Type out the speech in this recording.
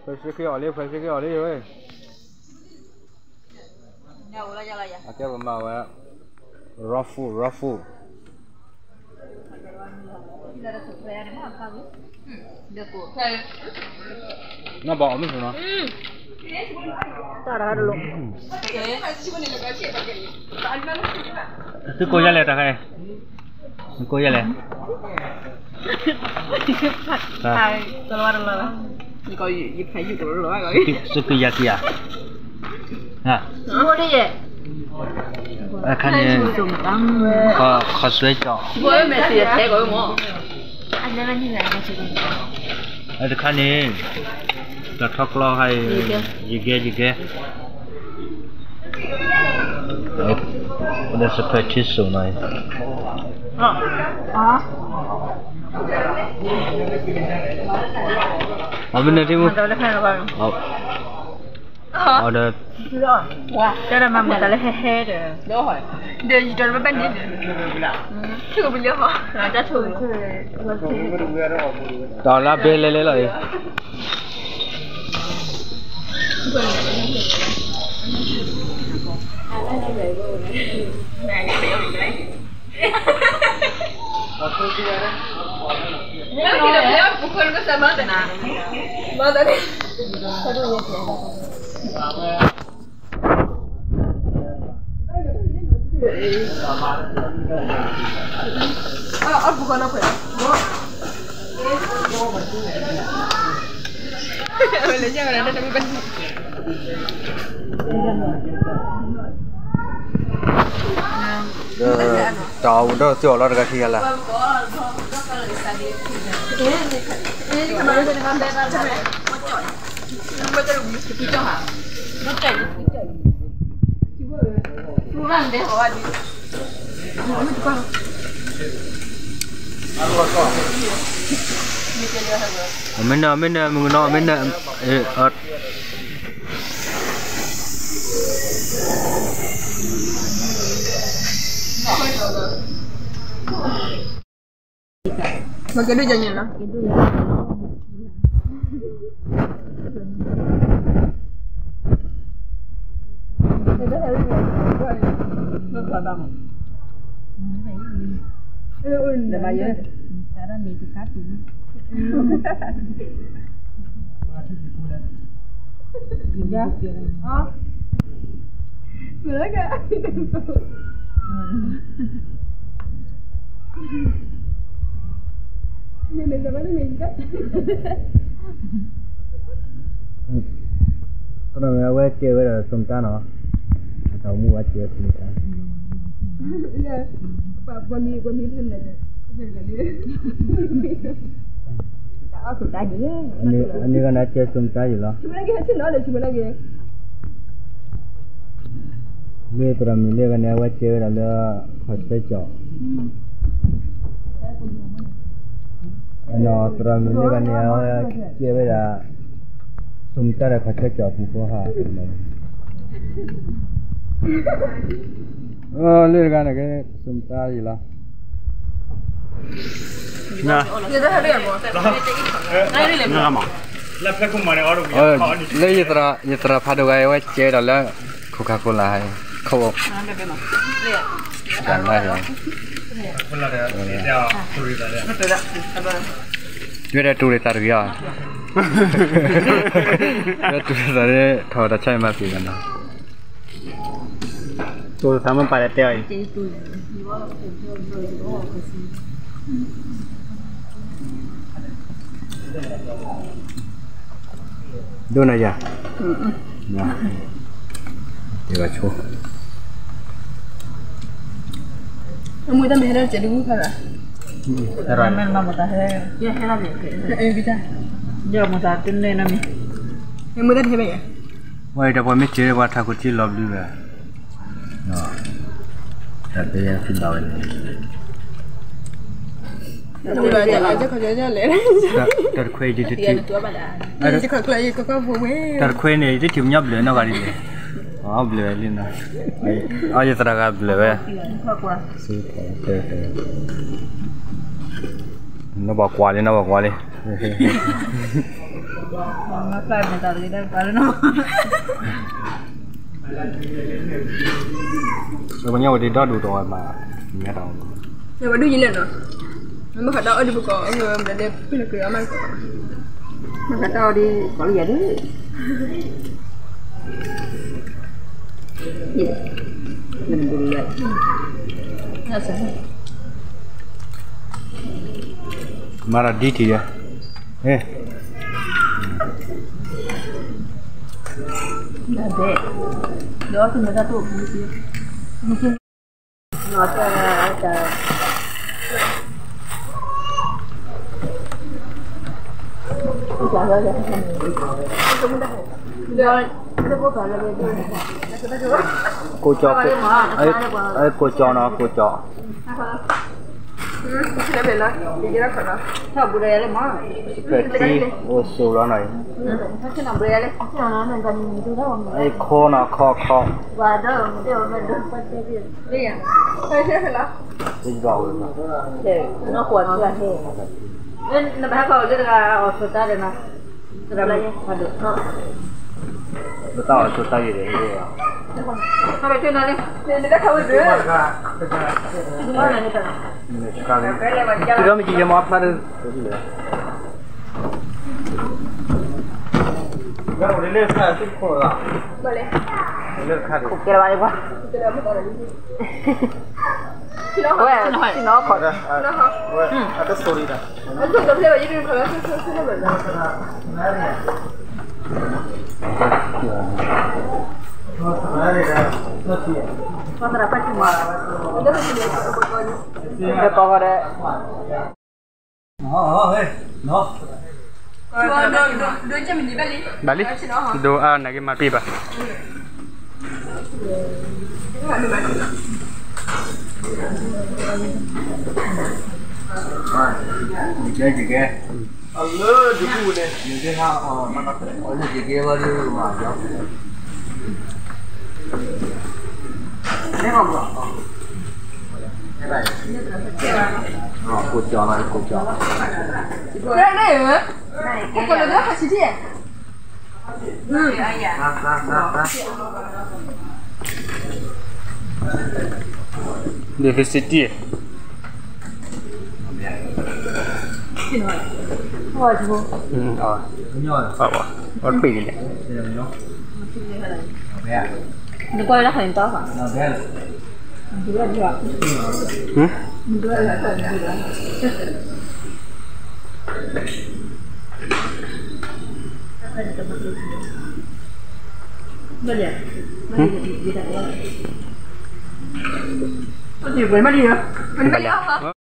ဖဲစ့ၢ်ကီးအီၤလံ ဖဲစ့ၢ်ကီးအီၤလံဝဲ, အကဲပမၤဝဲ raw food, raw food. နီၢ်ဘၣ်အီၤမ့ၢ်နီၤ, တၢ်တဂၤတလိၣ်, သုကိးယၤလဲၣ်တၢ်ခါအံၤ, နကိးယၤလဲၣ်, သုကယၤကယၤ, အခါန့ၣ် ခီဆွဲကၠီၣ်, တခါန့ၣ် တထီၣ်ကျီခါအံၤ, ယကဲယကဲ, ဒီးစပယ်ထံစိၤနီၤ, အမ့ၢ်န့ၣ်ထံမူ, အဒီး တၢ်မၤမတၤလၢဟဲဟဲဒီး, ဒီးယတၢ်တဘၣ်ဘၣ်န့ၣ်, တၢ်လၢဘဲလဲၤလဲၤလီၤအံၤ, တၢ်အီၣ်ဒီးသုအီၣ်လီၤတဂၤခံဂၤလၢ်, အမ့ၢ်နၢၤ အမ့ၢ်နၢၤ မုၢ်ကနီၤ အမ့ၢ်နၢၤ, မ့ၢ်ကဲဒိၣ်ကဲန့ၣ်လီၤ. အဝဲကဲဝဲဒၣ် သုးမုၢ်တၢ်နီၤ, အတၢ်အိၣ်မူဝဲကဲသုးမုၢ်တၢ်, ပှၤမံၤ ပှၤမံၤဖဲလဲၣ်, အန့ၣ်ဂၤန့ၣ်ကဲသုးမုၢ်တၢ်ယံၤလီၤ. မ့ၢ်သရၣ်မုၣ်လၢဂၤန့ၣ် အဝဲကဲဝဲဒၣ်လၢ ခီၣ်ဆၢကၠီၣ်, အနီၢ်သရၣ်မုၣ်လၢဂၤန့ၣ် အဝဲကဲဝဲဒၣ် သုးမုၢ်တၢ်ဒီးခီၣ်ဆၢကၠီၣ်ပူၤဖိဟါ, လၢတဂၤန့ၣ် သုးမုၢ်တၢ်ယံၤလီၤ. လၢယသရၣ်ဖးဒိၣ်ဂၤအဝဲကဲဒီးလၢ Coca-Cola ဟဲ Coke တၢ်လၢ ဝဲဒၣ်တူၢ်ရ့ၣ်သးတဂ့ၤအီၤ, ဝဲတူၢ်ရ့ၣ်သးလၢထီၣ်တၢ်ဆါမၤပ့ၤကနီၤ, တူၢ်ရ့ၣ်သးမ့ၢ်ပာ်လၢတဲအီၤအံၤ, ဒိၣ်နၤယၤ, တဲဘၣ်ဆိ, အမ့ၢ်တၢ်မ့ၢ်ဟဲလၢစဲးတဂုၢ်ခါလီၤ, မ့ၢ်တၢ်တဟဲဘၣ်ယၤ, ဝဲအံၤတပှၤမ့ၢ်စဲးပှၤထးခိၣ်ထံလီၤဘျုးဝဲ, တၢ်တဲယၤဖံဘၣ်ဝဲန့ၣ်, တၢ်တခွဲးအံၤဒ်တထံၣ်, တၢ်တခွဲးန့ၣ် ယတထံၣ်ပညီဘျုးနီၢ်ဂၤဒ်လဲၣ်, အဘျုးဝဲလံနီၤ, အယသရၣ်ဂၤဘျုးဝဲ, တဲတဲ နီၢ်ပှၤကွၢ်လံ နီၢ်ပှၤကွၢ်လံ, ပညိၣ်ဝဲဒ်ဒီဒူၣ်တီၢ်ဝဲမး, မ့ၢ်တၢ်, ဝဲဒူၣ်ယလဲၣ်နီၤ, မ့ၢ်မၤဃးတၢ်အီၣ်ဒ်ပကီၢ်, မ့ၢ်လၢပ့ၢ်လၢက့ၤအီၣ်မး, မၤဃးတၢ်အီၣ်ဒ်ကီၢ်လၢယၤဒၣ်, မၤတၢ်ဒ်ထံၣ်ယၤ, ဟဲ, ကိၢ်ကၠီ, ကိၢ်ကၠီနီၤ ကိၢ်ကၠီ, စပဲးထံ အိၣ်ဆိးလီၤနီၤ, ခိနီၤ ခီခီ, သ့ၣ်ဘၣ်ဝဲ, ပတၢ်အီၣ်ဆိတၢ်ဂ့ၤဒီး, တုၤဒီးမ့ၢ်ကယဲၢ်မၤဖျါဒီး, လၢခါဒီး, ဝဲ, အတဆိဒံးတၢ်, ဒီး, ဘၣ်လံ, ဒိအါနက့ၤမၤပံဘၣ်. ကိၢ်ကၠီ, ကိၢ်ကၠီ, ဒ်ဖဲစတံ, ပ့ၢ်န့ၣ်လဲၣ်, နကွၢ်လၢဟဲၣ်န့ၣ်တီၢ်, ဘၣ်လံဧါ.